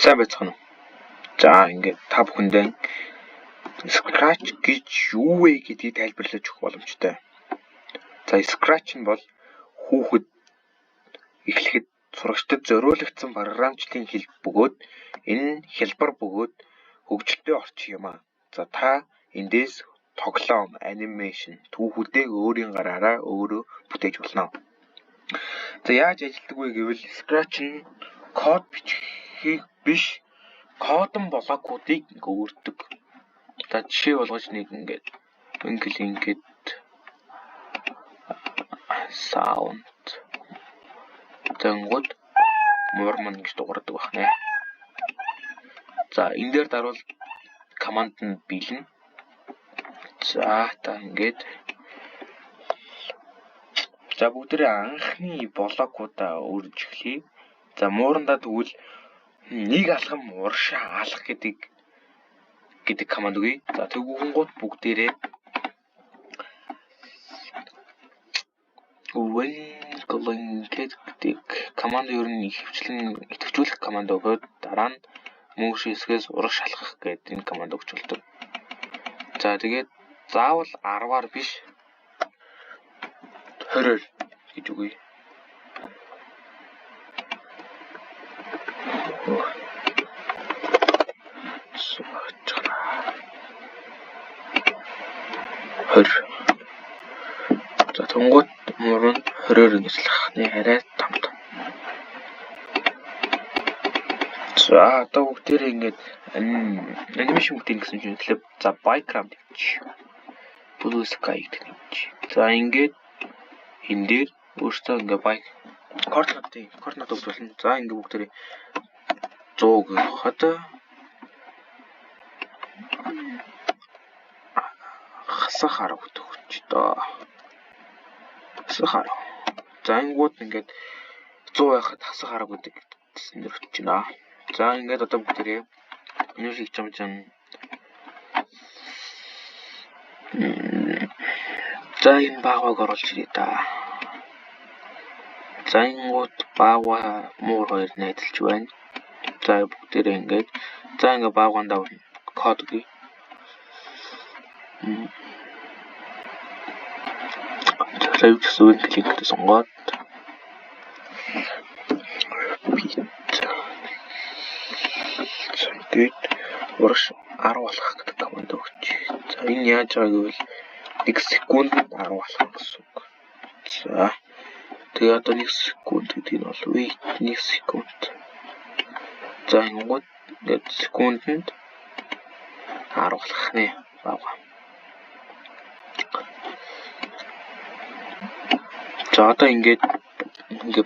Сайн байцгаана уу? За ингээд та бүхэндээ Scratch гэж юу вэ гэдгийг тайлбарлаж өгөх боломжтой. За Scratch нь бол хүүхэд эхлэхэд сурагчдад зориулагдсан програмчлалын хэл бөгөөд энэ нь хялбар бөгөөд хөгжилтэй орчин юм аа. За та эндээс тоглоом, анимашн, түүхүүдээ өөрийн гараараа өөрөө бүтээж болно. За яаж ажилладаг вэ гэвэл Scratch нь код бичихийг биш, кодон блокуудыг ингээ өөрдөг. За жишээ болгож нэг ингээд ингээд sound зангууд муур мань гэж дуурайдаг байна. За энэ дээр дарвал команд нь биелнэ. За та ингээд за бүгдээрээ анхны блокуудаа өөрж эхлэе. За муурандаа тэгвэл нэг алгам урагшаа алах гэдэг команд өгье. За тэгвэнгууд бүгдээрээ when гэдэг команд ер нь ихэвчлэн идэвхжүүлэх команд өгөөд дараа нь мөнгө хэсгээс урагш алхах гэдэг энэ команд өгч болдог. За тэгээд заавал 10-аар биш 20-оор гэж өгье. За тунгууд муур нь 20-оор ингэж алхах нэ арай том том. За одоо бүгдээрээ ингээд анимашн бүтээн гэсэн чинь тэгэхээр за background гэж blue sky гэдэг нэг. За ингээд энэ дээр өөртөө ингээ байк координат өгч болно. За ингээ бүгдээрээ 100 гэхэд хасах 10 өгч доо. Хасах 10. За ингууд ингээд 100 байхад хасах 10 гэдэг нэр өчөж байна. За ингээд одоо бүгдээрээ энэ шиг юм чинь за энэ баавгайг оруулж ирье да. За ингууд баавгай муур хоёр найдалж байна. За бүгдээрээ ингээд за ингээ баавгайндаа код өгье. За юу гэсэн үг кликтэй сонгоод ингээд урагш 10 алхах гэдэг команд өгч. За энэ яаж байгаа гэвэл 1 секундэд 10 алхах гэсэн үг. За тэгээ одоо 1 секунд гэдэг нь бол wait 1 секунд. За ингэнгүүт ингээд секундэд 10 алхах нэ баавгай. За одоо ингээд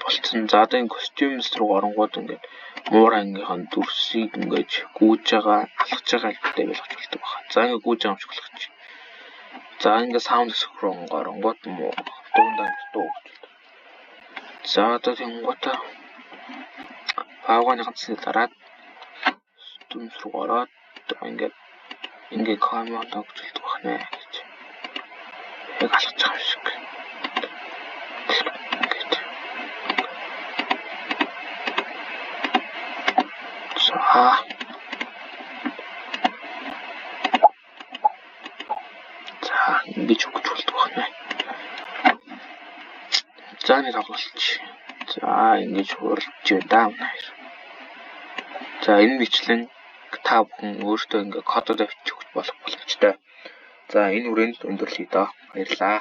болцсон. За одоо энэ костюмс руу оронгууд ингээд муур ангийнхан дүрсийг ингээд гүйж байгаа, алхаж байгаа хэлбэртэй байлгаж болдог байна. За ингээд гүйж байгаа юм шиг болгоч. За ингээд саунд хэсэг рүү оронгууд дуундаа дуу өгч болдог. За одоо тэгэнгүүтээ баавгайныхан цэсний дараад костюмс руу ороод ингээд команд өгч болдог байна гэж. Яг алхаж байгаа юм шиг. За ингэж өгч болдог байна. За нэг тоглолч. За ингэж хуралж байна да. За энэ бичлэн та бүхэн өөртөө ингээ кодод авчиж өгч болох боломжтой. За энэ хүрээнд өндөрлөе доо. Баярлалаа.